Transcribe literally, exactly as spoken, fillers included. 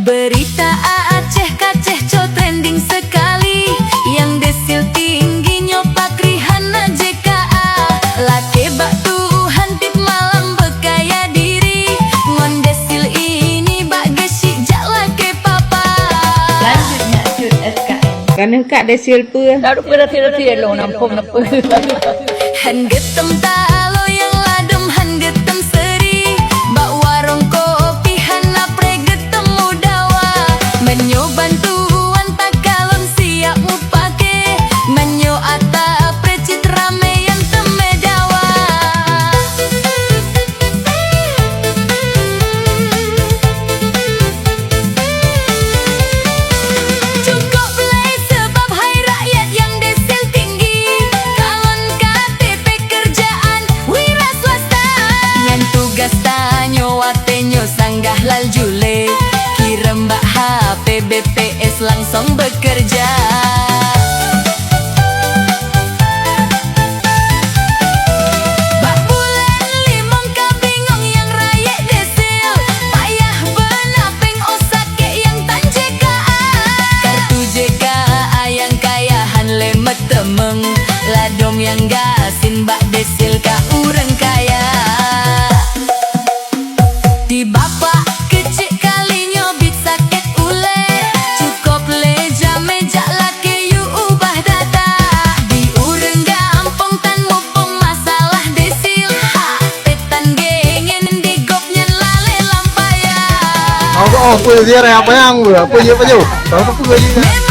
Berita Aceh kacéh co trending sekali. Nyang desil tinggi nyoe pakri hana J K A. Lakée bak Tuhan tiep malam beukaya diri. Ngon desil ini bak geusyik jak lakée papa. Lanjut nyak cut S K M. Ka neuh kak desil peue? Lalu peue roti-roti lôn nampung neupeu. Han geutem talo nyang ladom, han geutem seuri. Bak warong kopi hana pré geuteumu dawa. Meunyoe bantuan takalon siap mupake. Meunyoe ata pré cit ramé nyang teumé dawa. Cukôp lé seubab hai rakyat nyang desil tinggi. Kalon K T P keurjaan wira swasta. Nyan tugas tanyoe watée nyoe sanggah laju lé. Kirém bak H P B P S langsong beukeureuja. Bak buleuen limong ka bingong nyang rayeuk desil, payah beuna péng óh sakét nyang tan J K A. Kartu J K A nyang kaya han lé meuteumeung, ladom nyang gasien bak desil ka ureuëng kaya. Di bapak keuchik kali nyoe bit sakét ulée, cukôp lé jamé jak lakée yue ubah data. Di ureuëng gampông tan muphom masalah desil, hak peue tan geuh nyan di gobnyan lalée lam paya. Apa, oh, peue ziarah apa nyang, peue, peue, peue, peue, peue, peue,